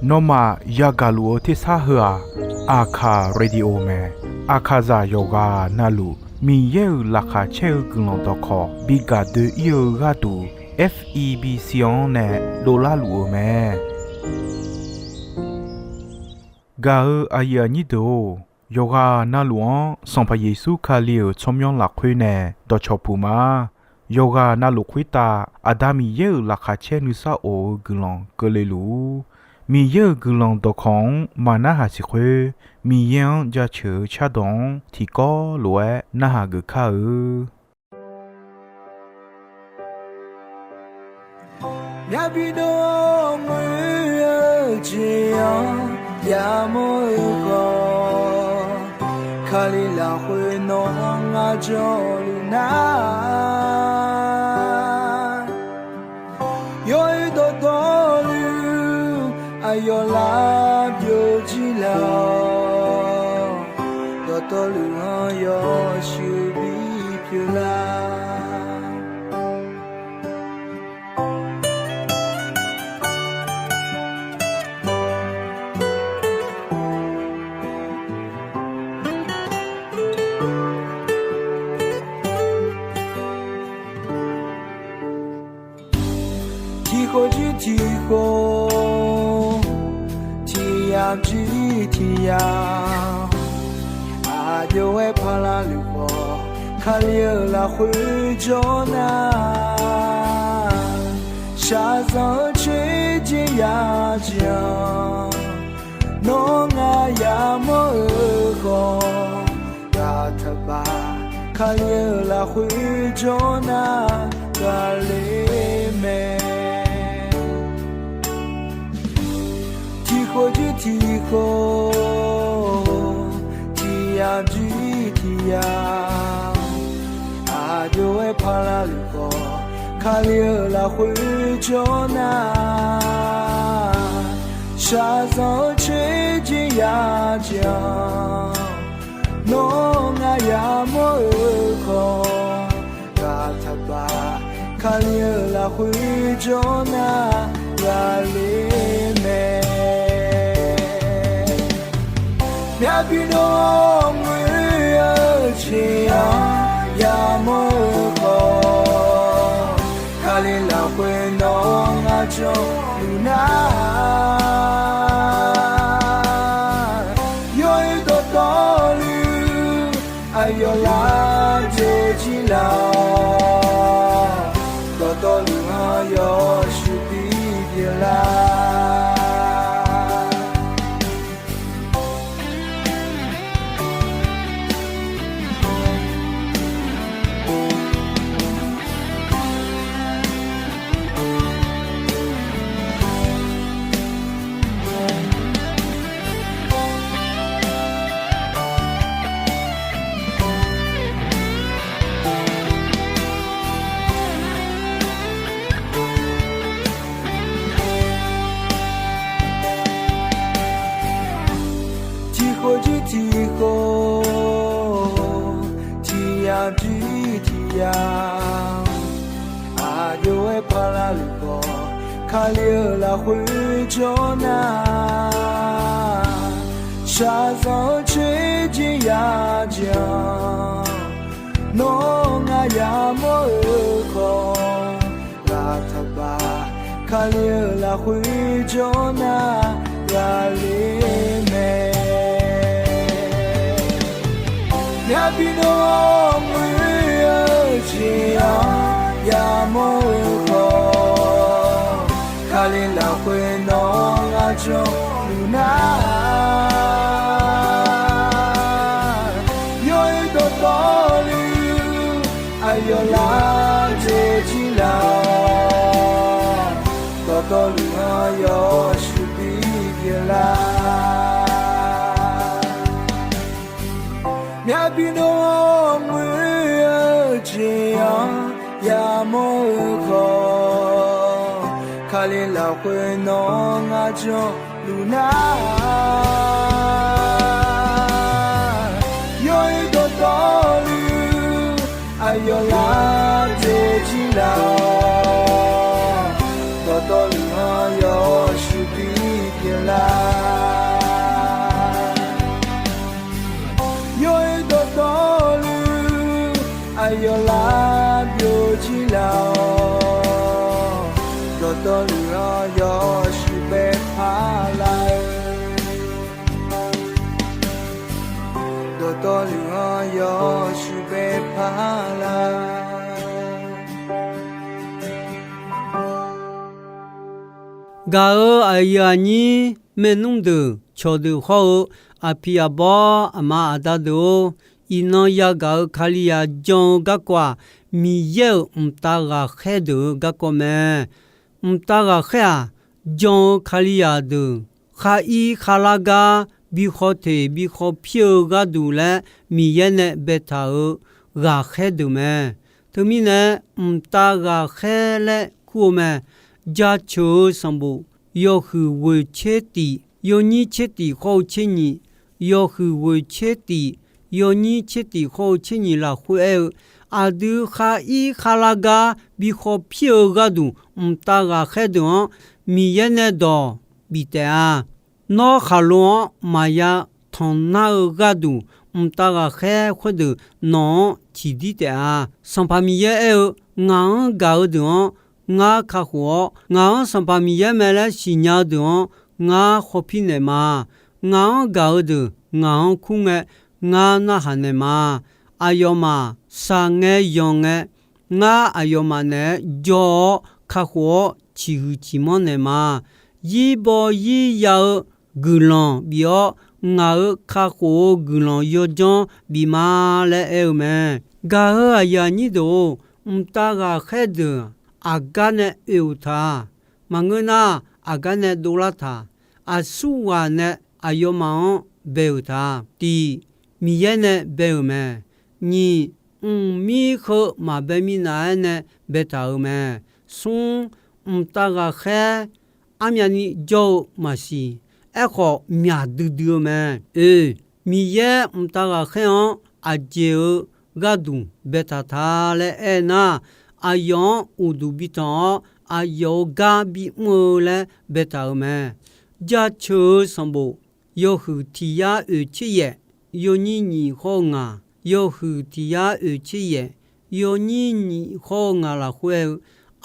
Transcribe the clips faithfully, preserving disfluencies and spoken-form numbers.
Nawmaf yagaq luf-eu tersar heu-aq, Aqkaq Radio mae. Aqkaqzaq yawqghaq navluf Miqyaer-euq laqkhaq caer-eu guiqlanq dawqkawq bi gaq doe-ir-eu gharduq, F E B C-anr nae dovlar luf-eu mae. Gaq-eu aqyuif aqnyir deuq-or, yawqghaq navluf-anr Sanqpaq Yeqsur Kali-euq tsawrmyanr lafkhoer nae dawqcawq puq ma. Yawqghaq navluf khoertav Aqda Miqyaer-euq laqkhaq caer nuisar of-eu guiqlanq keuvle luf-ur. Miqyaer-euq guiqlanq dawqkawq-anr maqnarhaq siq khoer, Miqyaer-anr jaceuq-eu cardawq-anr tiqkawv lof-aer narhaq geuf kar-eu. Myavbi dov-awr ngoer-eu jeq-anr yamawr-eu khawf, Kali lafkhoer nawq-anr ngar janluf nar, yawr-eu dawqtawvluf aqyawf lar byovjir laf-awq. Dawqtawvluf-anr yawshuif bipyeuf lar. Tiqkhof jir tiqkhof, tiqyamq jir tiqyamq, aqjox-aer paqlaq luf khawf, Kali-euq lafkhoer jawr nar, shaqzanq-eu coer jeq yajeq-anr, nawr ngar yamawr-eu khawf, ghaq taqbaf, Kali-euq lafkhoer jawr nar, ghaqler mae. Tiqkhof jir tiqkhof, tiqyamq jir tiqyamq, aqjox-aer paqlaq luf khawf, Kali-euq lafkhoer jawr nar, shaqzanq-eu coer jeq yajeq-anr, nawr ngar yamawr-eu khawf, ghaq taqbaf, Kali-euq lafkhoer jawr nar, ghaqler mae. Myavbi dov-awr ngoer-eu jeq-anr yamawr-eu khawf, Kali lafkhoer nawq-anr ngar janluf nar, yawr-eu dawqtawvluf aqyawf lar byovjir laf-awq. Dawqtawvluf-anr yawshuif bipyeuf lar. Tiqkhof jir tiqkhof, tiqyamq jir tiqyamq, aqjox-aer paqlaq luf khawf, Kali-euq lafkhoer jawr nar, shaqzanq-eu coer jeq yajeq-anr, nawr ngar yamawr-eu khawf, ghaq taqbaf, Kali-euq lafkhoer jawr nar, ghaqler mae. Myavbi dov-awr ngoer-eu jeq-anr yamawr-eu khawf, Kali lafkhoer nawq-anr ngar janluf nar, yawr-eu dawqtawvluf aqyawf lar byovjir laf-awq. Dawqtawvluf-anr yawshuif bipyeuf lar. Myavbi dov-awr ngoer-eu jeq-anr yamawr-eu khawf, Kali lafkhoer nawq-anr ngar janluf nar, yawr-eu dawqtawvluf aqyawf lar byovjir laf-awq. Dawqtawvluf-anr Dawqtawvluf-anr yawshuif bae paq lar-eu. Dawqtawvluf-anr yawshuif bae paq lar. Gaq-euq aqyuif aqnyir maernmr deuq cawqdeuq hawr-eu, aqpiq aqbawr aqma aqda deuq-or, iqnan yagaq-euq Kalizaq jan-eu garkawv-aq, Miqyaer-euq mqtav ghaqkhaer deuq-eu garkawv mae. Mqtav ghaqkhaer-aq, jan-eu Kalizaq deuq khar ir khar lar gar bi khawf teq bi khawf pir-eu gharduq laer Miqyaer nae baetaq-euq ghaqkhaer deuq mae. Teumirnae, mqtav ghaqkhaer laer kur-eu mae. Jaceuq-eu sanqbof yawhuiq ghoeq tser tif, yawnyir tser tif khawr-eu tser nyiq, yawhuiq ghoeq tser tif, yawnyir tser tif khawr-eu tser nyiq lafkhoer aer-eu, aqdui khar ir khar lar gar bi khawf pir-eu gharduq mqtav ghaqkhaer deuq-anr Miqyaer nae dawq bif taef-a. Nawr khaqlo-anr maqya tanq nar-eu gharduq, mqtav ghaqkhaer khoerdeuq nawq-anr ciqdir taef-a. Sanqpaq Miqyaer aer-eu, Ngaq-anr gaq-eu deuq-anr ngar kakhof-awr, ngaq-anr Sanqpaq Miqyaer mae laer siqnya-eu deuq-anr ngar khawf pir naeq ma. Ngaq-anr gaq-eu deuq ngaq-anr kur ngae, ngar narhaq naeq ma. Aqyawfmaf shaq ngae yanq ngae, ngar aqyawfmaf naeq-aer jawr-awr kakhof-awr ciqhuiq ciqmanr naeq ma. Zirbaw zirya-eu guiqlanq bif-awr, ngaq-euq kakhof-eu guiqlanq yawdzanr bif ma laer aer-eu mae. Gaq-euq aqyuif aqnyir deuq-or, mqtav ghaqkhaer deuq aqgar nae oe-euq ta. Maqngeur nar, aqgar nae dovlar taq. Aqsurghaq nae aqyawfmaf-anr bae-euq ta. Tiq, Miqyaer nae bae-euq mae. Nyiq, mqmir heu maqbae minav-aer nae baetaq-euq mae. Smr, mqtav ghaqkhaer armyavni jawr-eu maqsiq. Aerkhawf, myaq duidui-eu mae. Oe, Miqyaer mqtav ghaqkhaer-anr aqjeq-euq gharduq baetaq ta laer aernar, aqyawf-anr uqduq bitanq-awr, aqyawf-euq gar bimr-eu laer baetaq-euq mae. Jaceuq-eu sanqbof yawhuiq tiq yar oeq tser yaef, yawnyir nyiq khawr-eu ngaq, yawhuiq tiq yar oeq tser yaef, yawnyir nyiq khawr-eu ngaq lafkhoer aer-eu,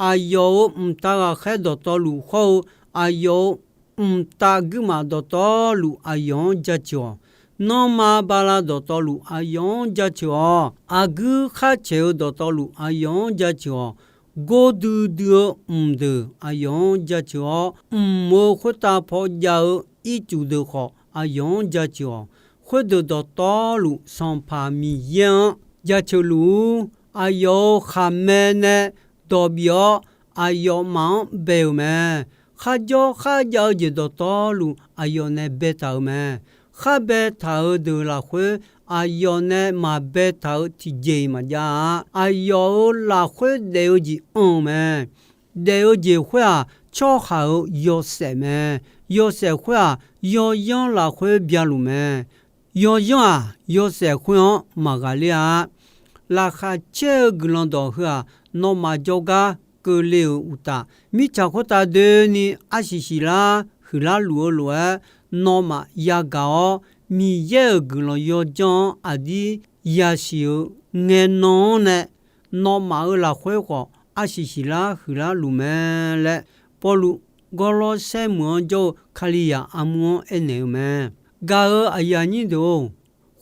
aqyawf-euq mqtav ghaqkhaer dawqtawvluf khawr-eu, aqyawf-euq mqtav guirmaf dawqtawvluf aqyawf-anr jaceuq-awq. Nanrma bala dawqtawvluf aqyawf-anr jaceuq-awq. Aqguir khar caeq-eu dawqtawvluf aqyawf-anr jaceuq-awq. Gordui dui-eu mqdeuq aqyawf-anr jaceuq-awr, mq-euq khoertav paw jav-eu ircuf deuq khawf aqyawf-anr jaceuq-awq. Khoerdeuq dawqtawvluf Sanqpaq Miqyaer-anr jaceuq luf-ur. Aqyawf-euq khaqmae nae dawq bif-awr, aqyawfmaf-anr bae-euq mae. Kharjawr kharjav-eu jeq dawqtawvluf aqyawf nae baetaq-euq mae. Khar baetaq-euq deuq lafkhoer, aqyawf nae maqbaetaq-euq tiqjeq-iq maqjav-a. Aqyawf-euq lafkhoer daef-eu jeq anr-eu mae. Daef-eu jeq khoer-aq, tsawrhaq-euq yawshaef mae. Yawshaef khoer-aq, yawyanr lafkhoer bya luf mae. Yawyanr-aq, yawshaef khoer-anr maqghaqler-a. Laqkhaq caer-eu guiqlanq dawq heu-aq, nawmaf jawrgar keuvle-euq uqtaf, mirtsaq khoertav doeni arsiq siqlar huiqlar luf-eu lof-aer, nawmaf yagaq-awr, Miqyaer-euq guiqlanq yawdzanr-anr aqdir yasiq-euq ngaenan-anr nae, nawmaf-euq lafkhoer khawf arsiq siqlar huiqlar luf mae laer, Pawrluv Gawrlawrsaer meuq-anr jawr-eu Kalizaq armur-anr aernaeq-eu mae. Gaq-euq aqyuif aqnyir deuq-or,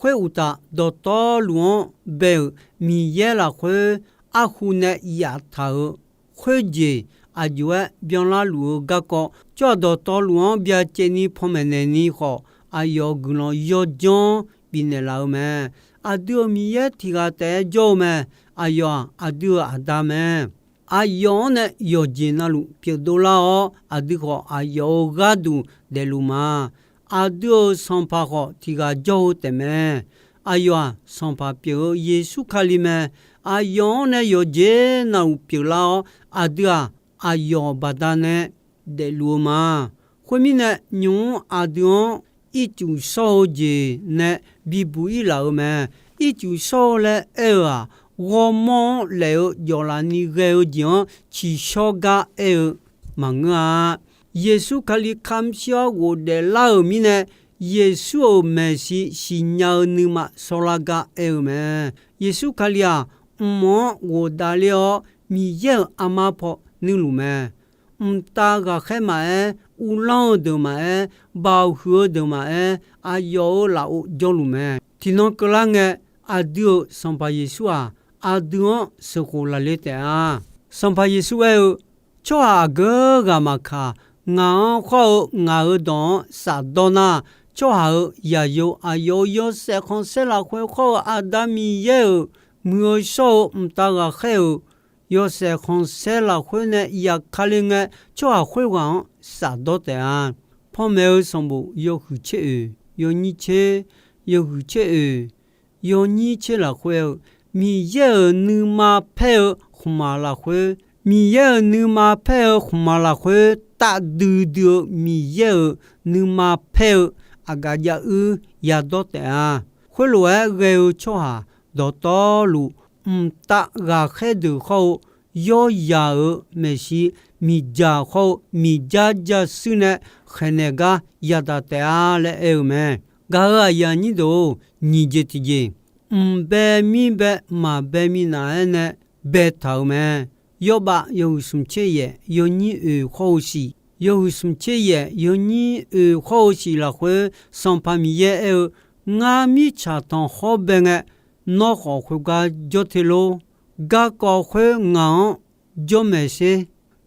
khoeruqtaf dawqtawvluf-anr bae-euq Miqyaer lafkhoer arhu nae yaftaq-euq khoerjeq aqjox-aer byanlar luf-eu garkawv, tsawrhaq dawqtawvluf-anr byacaevni panmaeq naeqni khawf, aqyawf guiqlanq yawdzanr bifnaeq laf-eu mae. Aqdui-euq Miqyaer tiq ghaq taef-aer jawr-eu mae. Aqyawf-aq, aqdui-euq Aqda mae. Aqyawf-anr nae yawqjeq navluf pyeuf dovlar-awr, aqdui khawf aqyawf-euq gharduq daefluf ma. Aqdui-euq Sanqpaq khawf tiq ghaq jawr-eu taefmae. Aqyawf-aq, Sanqpaq pyeuf-eu Yeqsur Kali mae. Aqyawf-anr nae yawqjeq navluf pyeuflar-awr, aqdui-aq, aqyawf baqdanae daefluf-eu ma. Khoermirnae, nymq-mr aqdui-anr ircuf shawr-eu jeq nae bibuq-ir laf-eu mae. Ircuf shawr-eu laer aer-eu-aq, ghawrmawr-anr laef-eu jawflaf ni ghae-eu jeq-anr tsiqshawr gar aer-eu maqngeur-a. Yeqsur Kali kamq shir-awr ghofdaef lar-euq mirnae, Yeqsur-euq maeqshi siqnya-eu nuima shawrlar gar aer-eu mae. Yeqsur Kali-aq, mq-anr ghofdav ler-awr, Miqyaer-euq armar paw nuirluf mae. mqtav ghaqkhaer maqaer, uvlanr-eu deuq maqaer, baoq huiq-eu deuq maqaer, aqyawf-euq lafov jawrluf mae. Tiqnan keuvlar ngae, aqdui-euq Sanqpaq Yeqsur-aq, aqdui-anr sheuqkhof lafle taef-a. Sanqpaq Yeqsur aer-eu, Tsawrhaq aqgeu ghaq maqkaq, ngaq-anr khawr-eu ngaq-euq dawq-anr shafdawr nar, tsawrhaq-euq zaqyo aqyawf-euq yawshaef khanqsaer lafkhoer khawr-eu Aqda Miqyaer-euq muiq-eu shawr-eu mqtav ghaqkhaer-euq yawshaef khanqsaer lafkhoer nae yaqkale ngae, tsawrhaq khoerghaq-anr shafdawr taef-a. Panmaeq-eu sanqbof yawhuiq tser oeq, yawnyir tser, yawhuiq tser oeq, yawnyir tser lafkhoer-eu, Miqyaer-euq nuima paer-eu khmqmaq lafkhoer, Miqyaer-euq nuima paer-eu khmqmaq lafkhoer tafdui dui-eu Miqyaer-euq nuima paer-eu aqgaf jav uir yadawr taef-a. Khoerlof-aer ghae-eu tsawrhaq dawqtawvluf, mqtav ghaqkhaer deuq khawr-eu, yawrzaq-euq maeqshi miqdzaq khawr-eu miqjar jashuir nae khaeqnaeq gar yadaq taef-a laer aer-eu mae. Gaq-euq aqyuif aqnyir deuq-or, nyiq jeq tiqjeq, mq bae mir bae maqbae minav-aer nae baetaq-euq mae. Yawbav yawhuiq smq tser yaef yawnyir oeq khawr-eu siq, yawhuiq smq tser yaef yawnyir oeq khawr-eu siq lafkhoer, Sanqpaq Miqyaer aer-eu, Ngar mirtsaq tanqkhawr bae ngae, nawr khawf khoergar jawr te lor. Garkawv khoer ngaq-anr jawr maeq sher.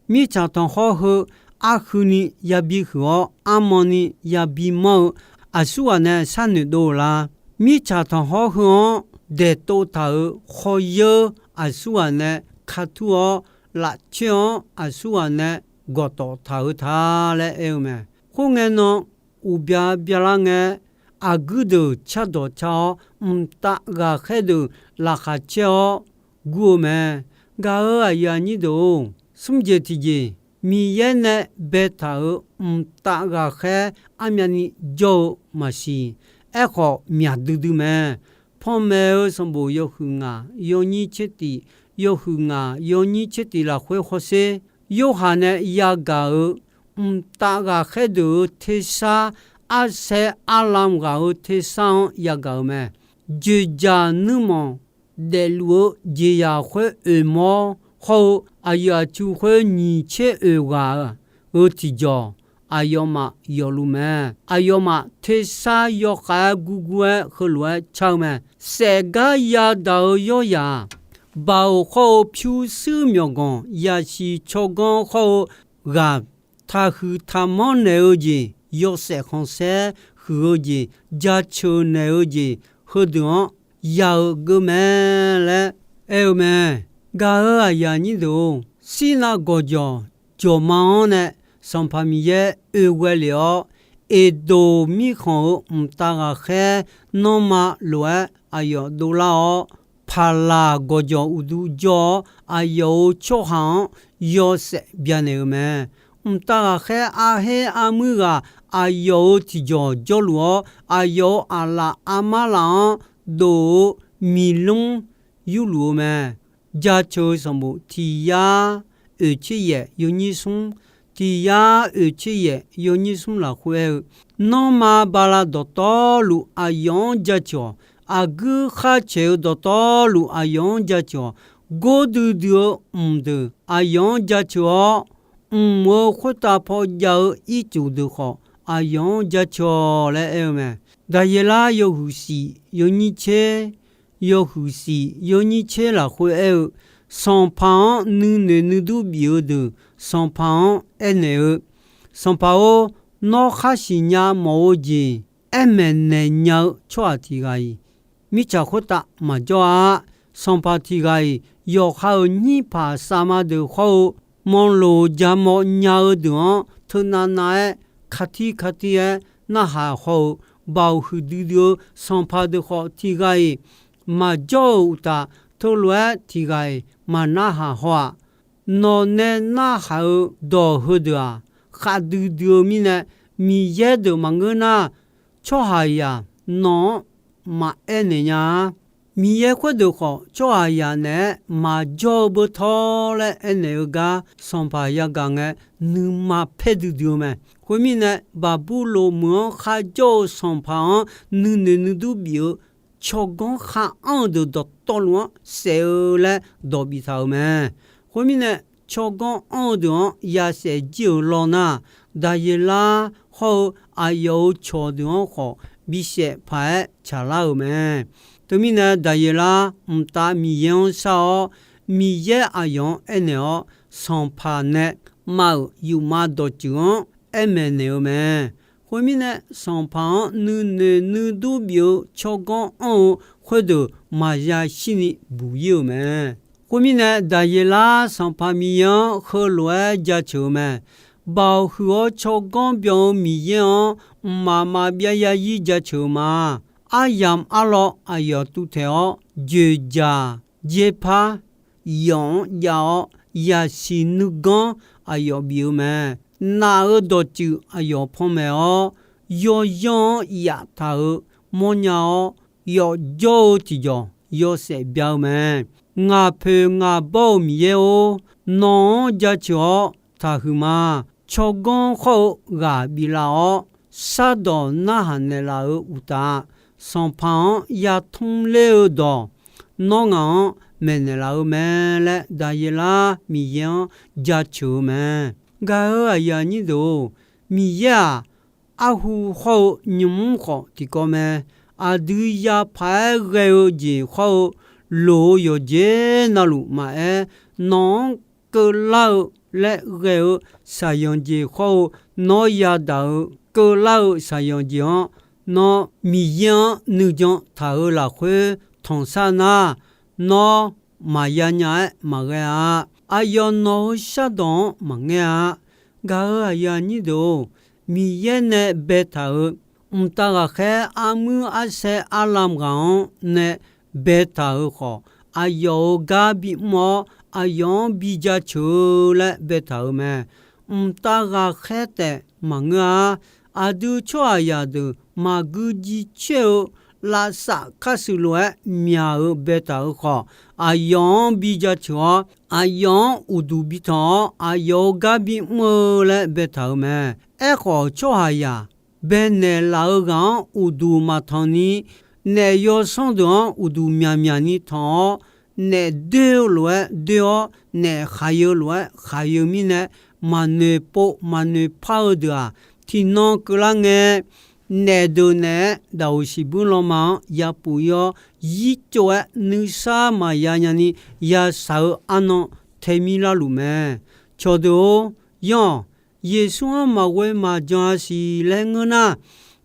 Mirtsaq tanqkhawr heu arhuini yabi huiq-awr, armanni yabi manr-eu aqsurghaq nae sharnoeq dov-eu la? Mirtsaq tanqkhawr heu-anr daeqtov taq-euq khawryeur aqsurghaq nae ka tur-awr, lafcoer-anr aqsurghaq nae gawqtawf taq-eu ta laer aer-eu mae. Khoerngae nan, uqbya byalar ngae, aqguir deuq cardawq car-awr, mqtav ghaqkhaer deuq laqkhaq caer-awr gur-eu mae. Gaq-euq aqyuif aqnyir deuq-or, smr jeq tiqjeq, Miqyaer nae baetaq-euq mqtav ghaqkhaer armyavni jawr-eu maqsiq. Aerkhawf, myaq duidui mae. Panmaeq-eu sanqbof yawhuiq ngaq yawnyir tser tif, yawhuiq ngaq yawnyir tser tif lafkhoer hawsher, Yorhaq nae yagaq-euq mqtav ghaqkhaer deuq-euq tersar arsaer arlamq ghaq-euq tersar-anr yagaq-euq mae. Dzoeqdzaq nuirmanq daefluf-eu jeqzaq khoer oeqmawr hawr-eu aqyuif aqtsu khoer nyiq tser oeq ghaq-euq tiqjawq, aqyawfmaf yawfluf mae. Aqyawfmaf tersar yawkhav-aer gurgur-aer heulof-aer car-eu mae. Saefgar yadaq-eu yawryaq, baoq khawr-eu pyurshuir myawqganq, yaqsiq tsawrganr khawr-eu ghaq, taqhuiq taqmanr naeq-eu jeq, yawshaef khanqsaer huiq-eu jeq, jaceuq naeq-eu jeq, heudeuq-anr ya-eu geuv mae laer aer-eu mae. Gaq-euq aqyuif aqnyir deuq-or, Sirnav gawqjawq jawqma-anr nae Sanqpaq Miqyaer oe ghae lef-awr, Eqdoq mirkhanq-euq mqtav ghaqkhaer nanrma lof-aer aqyawf dovlar-awr, Paqlaq gawqjawq uqdu jawr-awr, aqyawf-euq tsawrhaq-anr yawshaef byanaeq-eu mae. Mqtav ghaqkhaer arher armuir ghaq aqyawf-euq tiqjawq jawrluf-awr, aqyawf-euq aqlaf armar laf-anr dov-eu miqlmr yurluf-eu mae. Jaceuq-eu sanqbof tiq yar oeq tser yaef yawnyir smr, tiq yar oeq tser yaef yawnyir smr lafkhoer aer-eu, Nanrma bala dawqtawvluf aqyawf-anr jaceuq-awq. Aqguir khar caeq-eu dawqtawvluf aqyawf-anr jaceuq-awq. Gordui dui-eu mq deuq aqyawf-anr jaceuq-awr, mq-euq khoertav paw jav-eu ircuf deuq khawf aqyawf-anr jaceuq-awq laer aer-eu mae. Daqyeqlar yawhuiq shif yawnyir tser, yawhuiq shif yawnyir tser lafkhoer aer-eu, Sanqpaq-anr nuinoeq nuidur bif-eu deuq Sanqpaq-anr aernaeq-eu, Sanqpaq-or, nawr khar siqnya mawf-eu jeq aer maeqnaeq nya-eu tsawrhaq tiq ghaq-iq mirtsaq khoertav maqjawr-a. Sanqpaq tiq ghaq-iq yawqha-euq nyirpaq savma deuq hawr-eu, manloq jamawr nya-eu deuq-anr teunav nav-aer, katir katir-aer narhaq haw-eu, baoq huiqdui dui-eu sanqpaq deuq khawf tiq ghaq-iq maqjawr-euq uqtaf, teulof-aer tiq ghaq-iq maqnarhaq haw-aq. Nawq nae narhaq-eu dawq heudeuq-aq, khavdui dui-eu mirnae, Miqyaer deuq maqngeur nar, tsawrhaqzaq nawq-anr maqaer naeq nya-a. Miqyaer khoerdeuq khawf, tsawrhaqzaq naeq-aer maqjawr-eu beutawr laer aernaeq-eu gar sanqpaq yagaq ngae, nuima paer duidui-eu mae. Khoermirnae, Baqburloq meuq-anr kharjawr-eu sanqpaq-anr nuinoeq nuidur bif-eu tsawrganr khar anr-eu deuq dawqtawvluf-anr saef-eu laer dawq biftaq-euq mae. Khoermirnae, tsawrganr anr-eu deuq-anr yasaef jir-euq lawr nar, Daqyeqlar hawr-eu aqyawf-euq cawqdeuq-anr khawf bisaef paq-aer tsaqlar-euq mae. Teumirnae Daqyeqlar mqtav Miqyaer-anr shar-awr, Miqyaer aqyawf-anr aernaeq-awr, sanqpaq nae mav-euq yufmav dawqtsuif-anr aer maeqnaeq-eu mae. Khoermirnae, sanqpaq-anr nuinoeq nuidur bif-eu tsawrganr anr-eu khoerdeuq maqya shirni buq ir-euq mae. Khoermirnae, Daqyeqlar sanqpaq Miqyaer-anr heulof-aer jaceuq-eu mae. Baoq huiq-awr tsawrganr byan-eu Miqyaer-anr mqmaq maqbyav ya ir jaceuq-eu ma. Aryamq arlawr aqyawf tuvtaeq-awr, joeqjaq, jaerpar, yawf-anr jav-awr, yaqsiq nuiganr aqyawf bif-eu mae. Naf-euq dawqtsuif aqyawf panmaeq-awr, yawyanr-anr yaftaq-euq mawrnya-awr, yawfjawr-eu tiqjawq yawshaef bya-eu mae. Ngaq poeq ngaq bawr-eu Miqyaer-or, nawq-anr jaceuq-awr taqhuiq ma. Tsawrganr khawr-eu ghaq biflaf-awr, shardawq narhaq naeqlaf-euq uqtaf, sanqpaq-anr yatmr ler-eu dawq, nawr ngaq-anr maeqnaeq laf-eu mae laer, Daqyeqlar Miqyaer-anr jaceuq-eu mae. Gaq-euq aqyuif aqnyir deuq-or, Miqyaer-aq, arhu hawr-eu nymq-mr khawf tiqkawv mae. Aqdui yapaq-aer ghae-eu jeq hawr-eu loq-eu yawqjeq navluf maqaer, nawq-anr keuvlar-eu laer ghae-eu shaqyanq jeq hawr-eu, nawr yadaq-eu keuvlar-eu shaqyanq jeq-anr, nawr Miqyaer-anr nuijan taq-euq lafkhoer tanqsar nar, nawr maqya nya-aer maqghae-a. Aqyawf nawq-euq shardawq-anr maqngaer-a. Gaq-euq aqyuif aqnyir deuq-or, Miqyaer nae baetaq-euq mqtav ghaqkhaer armuir arsaer arlamq ghaq-anr nae baetaq-euq khawf, aqyawf-euq gar bimr-awr, aqyawf-anr bijaceuq-eu laer baetaq-euq mae. Mqtav ghaqkhaer taef maqngeur-a. Aqdui tsawrhaqzaq deuq maqgui jicoer-eu lavsav karshuif lof-aer myaq-euq baetaq-euq khawf, aqyawf-anr bijaceuq-awr, aqyawf-anr uqduq bitanq-awr, aqyawf-euq gar bimr-eu laer baetaq-euq mae. Aerkhawf, tsawrhaqzaq baenaeq laf-eu ghaq-anr uqduq maqtanq ni, naef yawsanr deuq-anr uqduq myaqmyaq ni tanq-awr, naef doer-eu lof-aer doer-awr, naef khaiq-eu lof-aer khaiq-eu mirnae, maqnoeq pov maqnoeq par-eu deuq-aq, tiqnan keuvlar ngae, naef deuq naeq-aer daqoq siqbuir lanma-anr yapuf ir-awr, yircov-aer nuisar maqya nyani yashaq-eu arnan taemir larluf mae. Cawqdeuq-or, yanr-awq. Yeqsur-anr maqghoe maqjan-a siq laer ngeur nar,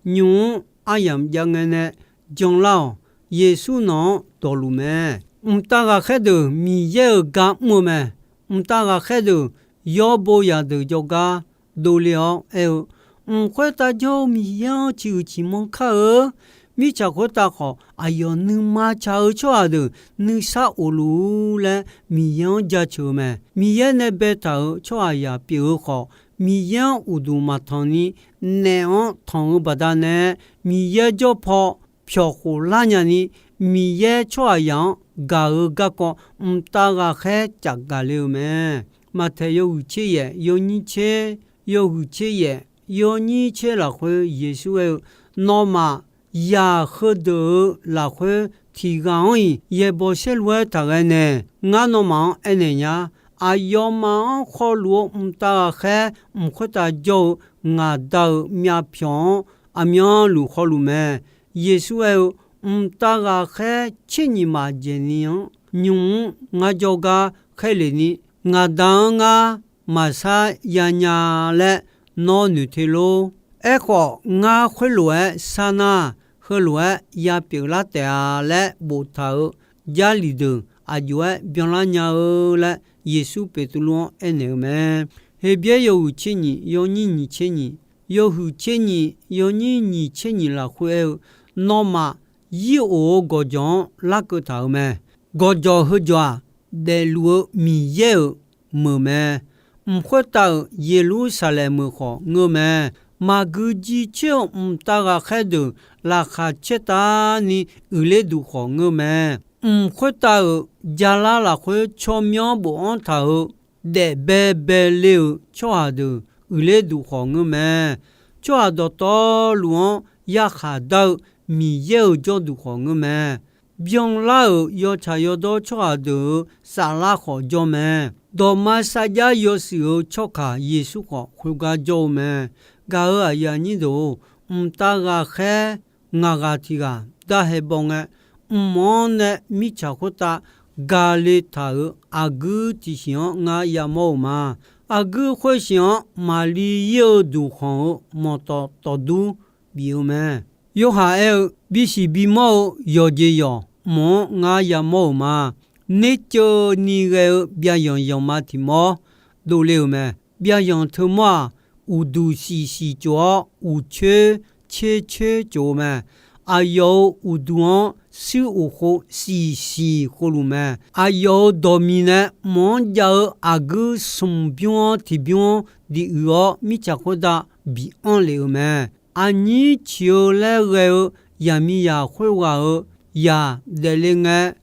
nymq-mr aryamq jav ngae nae janlar-awq. Yeqsur nawq-anr dawqluf mae. Mqtav ghaqkhaer deuq Miqyaer-euq gar mr-eu mae. Mqtav ghaqkhaer deuq yawr bo zaqdeuq jawrgar dovle-awr aer-eu, Mq khoertav jawr-eu Miqyaer-anr ciqhuiq ciqmanr kar-eu. Mirtsaq khoertav khawf, aqyawf nuima tsaq-eu tsawrhaq deuq nuisar of luf-ur laer Miqyaer-anr jaceuq-eu mae. Miqyaer nae baetaq-euq tsawrhaqzaq pyeuf-eu khawf, Miqyaer-anr uqduq maqtanq ni, naef-anr tanq-eu baqdanae, Miqyaer jawr paw pyawq khof lar nyani, Miqyaer tsawrhaqzaq-anr gaq-eu garkawv mqtav ghaqkhaer caf gaq le-eu mae. Maqtaeq yawhuiq tser yaef yawnyir tser, yawhuiq tser yaef yawnyir tser lafkhoer Yeqsur aer-eu, Nawmaf zaq heudeuq-euq lafkhoer tiq ghaq-anr-iq yaeqbawq saerlu-aer taqghae nae, ngar nawmaf-anr aernaeq nya. Aqyawfmaf-anr khawluf-eu mqtav ghaqkhaer mq khoertav jawr-eu ngaq Da-euq myavpyawq-anr aqmyanluf khawluf mae. Yeqsur aer-eu, Mqtav ghaqkhaer tser nyiq maqdzaeq ni-anr nymq-mr ngar jawrgar khaerlef ni, ngaq Da-anr ngar maqsar yanya laer nawr noeq te lor. Aerkhawf, ngar khoerlof-aer sar nar, heulof-aer yapyeuf lar taef-a laer boftaq-euq Jarlif deuq aqjox-aer byanlar nya-eu laer Yeqsur Beqtuvluv-anr aernaeq-eu mae. Heqbyaer yawhuiq tser nyiq yawnyir nyiq tser nyiq, yawhuiq tser nyiq yawnyir nyiq tser nyiq lafkhoer aer-eu, Nawmaf yir of-eu gawqjawq-anr larkeuv taq-euq mae. Gawqjawq heujawq-aq, daefluf-eu Miqyaer-euq meuq mae. Mq khoertav-euq Yeqlursaqlaeq meuq khawf ngeur mae. Maqgui jicoer-eu mqtav ghaqkhaer deuq laqkhaq caertavni uiqler duq khawf ngeur mae. Mq khoertav-euq jalar lafkhoer tsawrmyanr bofanr taq-euq daef baebae le-euq tsawrhaq deuq uiqler duq khawf ngeur mae. Tsawrhaq dawqtawvluf-anr yarkhaq dar-eu Miqyaer-euq jawrduq khawf ngeur mae. Byanlar-euq yawtsaq yawdawr tsawrhaq deuq-euq saflar khawf jawr mae. Dawqma sarjax yawshuif-euq tsawrkaq Yeqsur khawf khoergar jawr-eu mae. Gaq-euq aqyuif aqnyir deuq-or, mqtav ghaqkhaer ngaq ghaq tiq ghaq darhae baw ngae, mq-anr nae mirtsaq khoertav gale taq-euq aqguir tiqsiq-anr ngar yamawr-euq ma. Aqguir khoersiq-anr Maqliv ir-eu duqkhanq-euq manqtawf tawfdur bif-eu mae. Yorhaq aer-eu, bisiq bimawr-eu yawqjeq yawq mq-anr ngar yamawr-euq ma. Nerceuv ni ghae-eu byavyanq yanqma tiq mawr dovle-euq mae. Byavyanq teumawr-aq, uqduq siqsiq tsof-awr, uqcoer coer coer tsof-eu mae. Aqyawf-euq uqduq-anr shuir uq khov siqsiq khovluf mae. Aqyawf-euq dawqmiq nae mq-anr jav-eu aqguir smq bymr-anr tiq bymr-anr diq uiq-awr, mirtsaq khoertav biq anr lef-euq mae. Aqnyir ciq-eu laer ghae-eu yaqmiqzaq khoerghaq-euq zaq daefle ngae,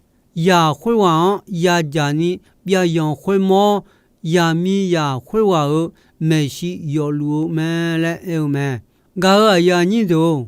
zaq khoerghaq-anr yadzaq ni byavyanq khoermawr, yaqmiqzaq khoerghaq-euq maeqshi yawfluf-eu mae laer aer-eu mae. Gaq-euq aqyuif aqnyir deuq-or,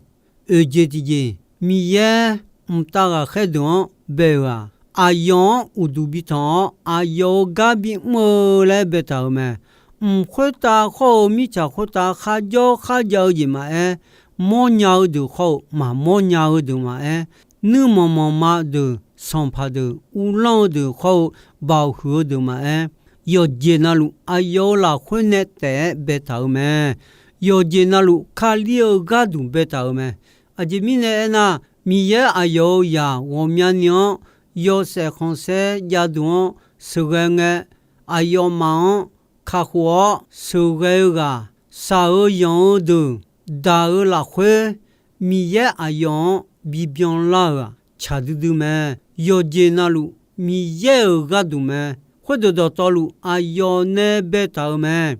oeqjeq tiqjeq, Miqyaer mqtav ghaqkhaer deuq-anr bae-euq-aq, aqyawf-anr uqduq bi tanq-awr, aqyawf-euq gar bimr-eu laer baetaq-euq mae. Mq khoertav khawr-eu mirtsaq khoertav kharjawr kharjav-eu jeq maqaer, mawrnya-eu deuq khawr-eu maqmawrnya-eu deuq maqaer, nuirmanq manqma deuq, sanqpaq deuq, uvlanr-eu deuq khawr-eu baoq huiq-eu deuq maqaer, yawqjeq navluf aqyawf-euq lafkhoer nae taef-aer baetaq-euq mae. Yawqjeq navluf Kali-eu gharduq baetaq-euq mae. Aqjeq mirnae aernar, Miqyaer aqyawf-euq zaq ghawqmyani-anr yawshaef khanqsaer javduq-anr sheuqghae ngae, aqyawfmaf-anr kakhof-awr sheuqghae-eu ghaq, shaq-eu yanq-eu deuq daq-eu lafkhoer, Miqyaer aqyawf-anr bibyan lar-euq-aq, tsaq duidui mae. Yawqjeq navluf Miqyaer-euq gharduq mae. Khoerdeuq dawqtawvluf aqyawf nae baetaq-euq mae.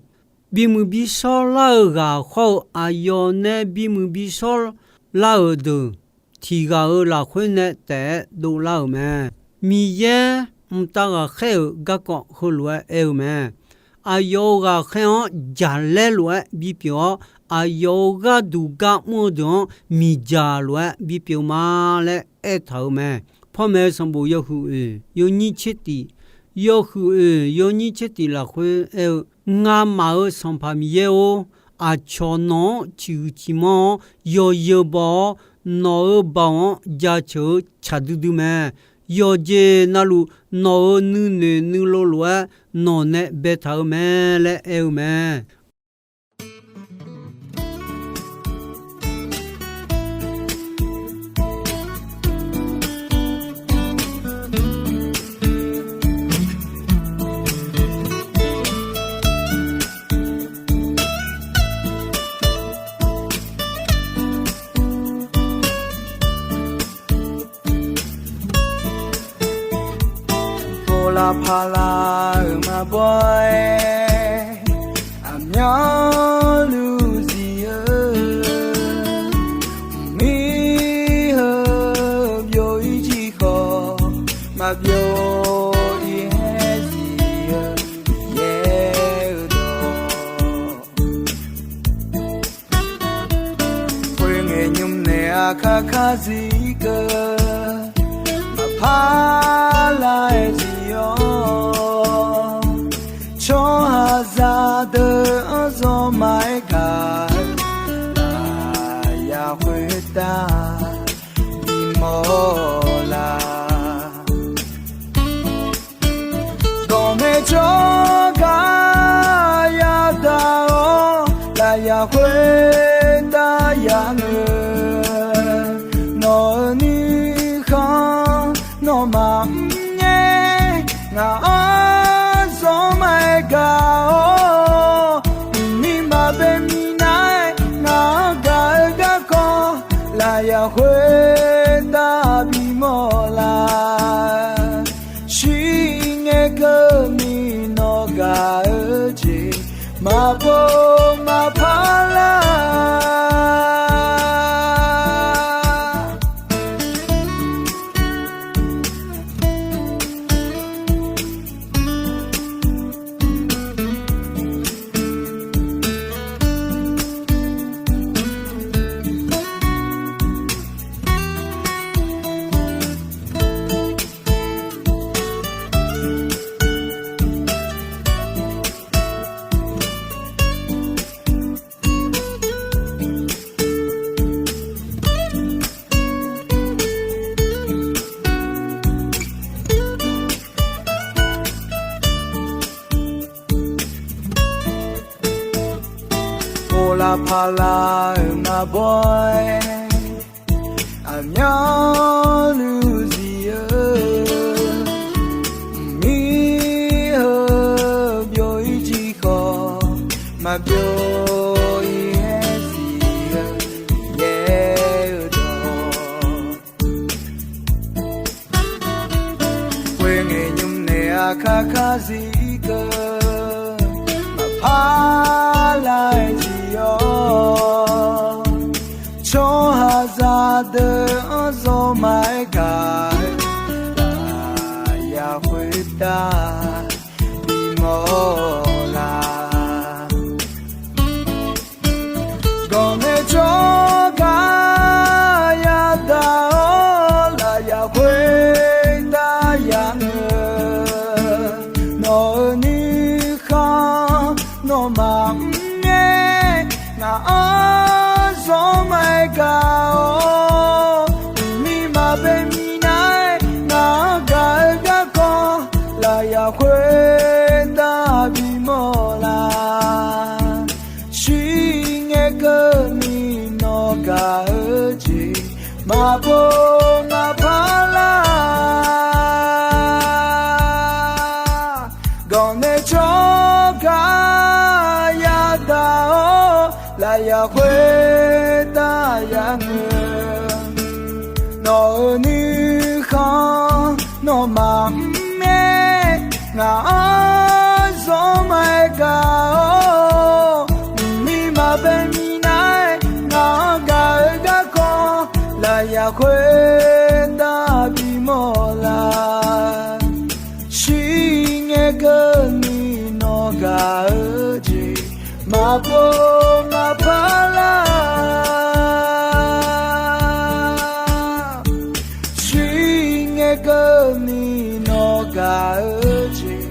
Bimuiq bishawr lar-eu ghaq khawr-eu aqyawf nae bimuiq bishawr lar-euq deuq, tiq ghaq-euq lafkhoer nae taef-aer dovlar-euq mae. Miqyaer mqtav ghaqkhaer-euq garkawv heulof-aer aer-eu mae. Aqyawf-euq ghaqkhaer-anr jaqlaer lof-aer bipyeuf-awr, aqyawf-euq gharduq gar mr-eu deuq-anr miqdzaq lof-aer bipyeuf ma laer aertaq-euq mae. Pawmaeq-eu sanqbof yawhuiq oeq yawnyir tser tif, yawhuiq oeq yawnyir tser tif lafkhoer aer-eu, Ngamaf-euq Sanqpaq Miqyaer-or, aqcawq nawq-anr ciqhuiq ciqmanr-awr yawzeu baw-awr, nawq-euq baoq-anr jaceuq-eu tsaq duidui mae. Yawqjeq navluf nawq-euq nuinoeq nuilov lof-aer nawq nae baetaq-eu mae laer aer-eu mae. Pov lar paq lar-euq maqbaw-aer, aqmyanluf zif-eu, mir heu byov-ir jir khawf, maqbyov-ir haer zif-eu, yaer-eu dawq. Khoerngae nymr nae aqkar kar zir keuv, maqpar lar-aer zir-awr, tsawrhaqzaq deuq-anr zawr ma-aer gaq-eu, lafyaq khoertav bimawr la. Dawqmaeq jawrgar yadaq-awr, lafyaq khoertav yanoeq, nawq-euq nuikhanr nawmaf mrngae, ngaq-anr zawr ma-aer gaq-awr, mqmiq maqbae minav-aer ngaq-anr gaq-eu garkawv, lafyaq khoertav bimawr la. Shirngae keuvni nawr gaq-eu jeq maqpov maqpar lar. Laqpaq laf-euq maqbaw-aer, aqmyanluf zif-eu, mir-eu byov-ir jir khawf, maqbyov-ir-aer siq-eu, yaer-eu dawq. Khoerngae nymr nae aqkar kar zir keuv, maqpar lar-aer zir-awr, tsawrhaqzaq deuq-anr zawr maqaer gaq-eu, lafyaq khoertav bimawr laf. Gawqnaeq tsawrgaq yadaq-awr, lafyaq khoertav ya'ngae, nawq-euq nuikhanr nawmaf mr-aer, ngaq-anr zawr maqaer gaq-awr, uqmir maqbae minav-aer ngaq-anr gaq-eu garkawv, lafyaq khoertav bimawr laf. Shir ngae keuvni nawq gaq-eu jeq maqpov maqpar lar. Gawqnaeq tsawrgaq yadaq-awr, lafyaq khoertav ya'ngae, nawq-euq nuikhanr nawmaf mr-aer, ngaq-anr zawr maqaer gaq-awr, uqmir maqbae minav-aer ngaq-anr gaq-eu garkawv, lafyaq khoertav bimawr laf. Shir ngae keuvni nawq gaq-eu jeq maqpov maqpar lar. Shir ngae keuvni nawq gaq-eu jeq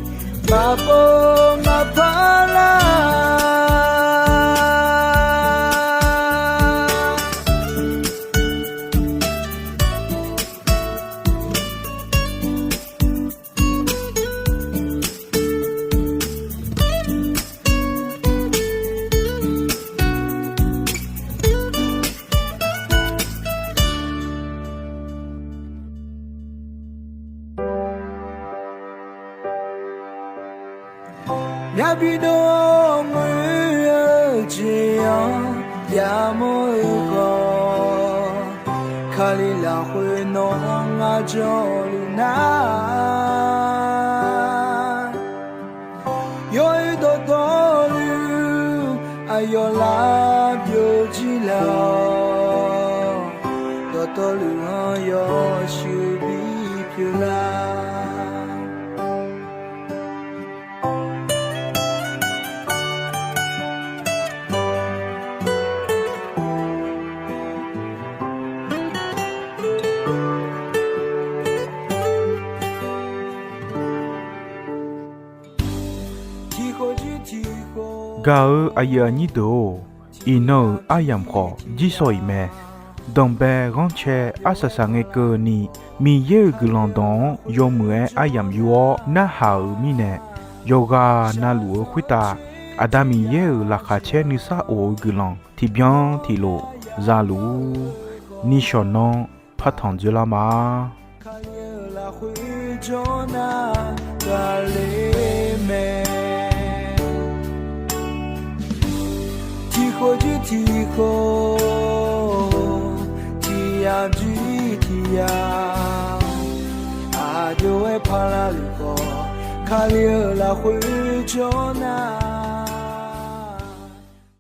maqpov maqpar lar. Myavbi dov-awr ngoer-eu jeq-anr yamawr-eu khawf, Kali lafkhoer nawq-anr ngar jawrluf nar, yawr-eu dawqtawvluf aqyawf lar byovjir laf-awq. Dawqtawvluf-anr yawshuif bipyeuf lar. Gaq-eu aqyuif aqnyir deuq-or, iqnan-euq aryamq khawf jirsawq iq mae. Danqbae ghanrcae arsaq saqngae keuvni, Miqyaer-euq guiqlanq dawq-anr yawmuiq-aer aryamq yur-awr narhaq-euq mirnae, yawqghaq navluf-eu khoertav Aqda Miqyaer-euq laqkhaq caer nuisar of-eu guiqlanq tiqbyan tiqlof za luf-ur. Nishawq nanr partanq dzoerlar ma. Kali-euq lafkhoer jawr nar gaqler mae. Tiqkhof jir tiqkhof, tiqyamq jir tiqyamq, aqjox-aer parlar luf khawf, Kali-euq lafkhoer jawr nar